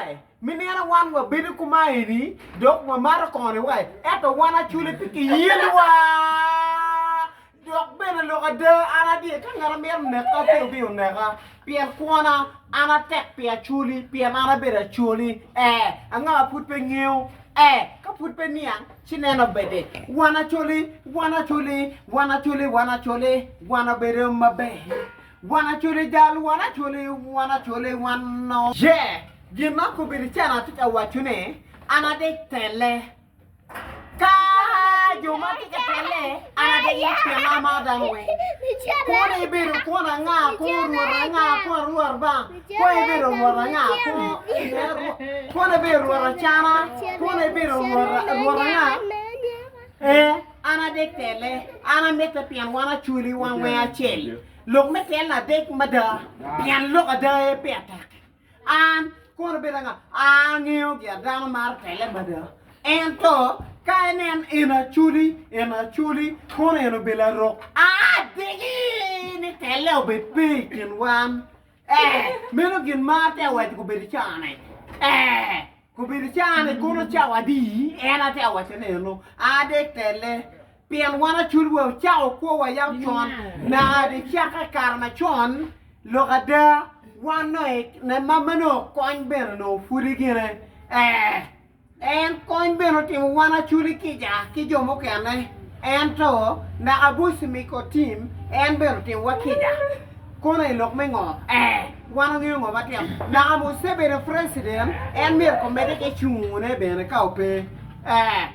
wai. Mi nino wan wabedo kuma eni dok wamato koni wai ento wan acwali pe kiyelwa dok bene lok ada an adye ka ngat mito neka pe obi oneka pien kwona an atek pi acwali pien an abedo acwali ee anga ma pud pe ngeyo ee ka pud pe niang ci neno bedi wan acwali wan acwali wan acwali wan acwali wan obedo maber. Wan acoli jal, wan acoli, wan acoli, wan o. Yeah! Gin ma kobedo can atye ka waco ni, an adek telle. Ka jo ma tye ka telle, an adek ni pien amaro dano weng. Kono ibedo kwon anga, kono rwot anga, kono rwot bang, kono ibedo rwot anga, kono ibedo rwot acana, kono ibedo rwot anga. Ee, an adek telle, an amite pien wan acwali wan weng acel. Lok me telle adek mada, pien lok ada aye pire tek. An kono bedo anga? Angeyo gire dano maro telle mada. Ento ka inen en acwali, en acwali, kono en obedo larok, adegi ni telle obed pe i kin wan. Ee, meno gin ma ate awaco gubedo caa-ni. Ee, gubedo caa-ni kono cawa adi? En ate awaco ni eno, adek telle, pien wan acul wa ocako kwowa yam con, naka nicakke kare macon, lok ada, wan nongo ma nongo kony bene onongo pudi gine. Ee. En kony bene otimo wan acoli kica ki jo mukene, ento naka Bush miko tim, en bene otimowa kica. Kono i lok me ngo? Ee, wan wangeyo ngo ma timo. Naka Museveni president, en myero komedde ki cungune bene ka ope. Ee.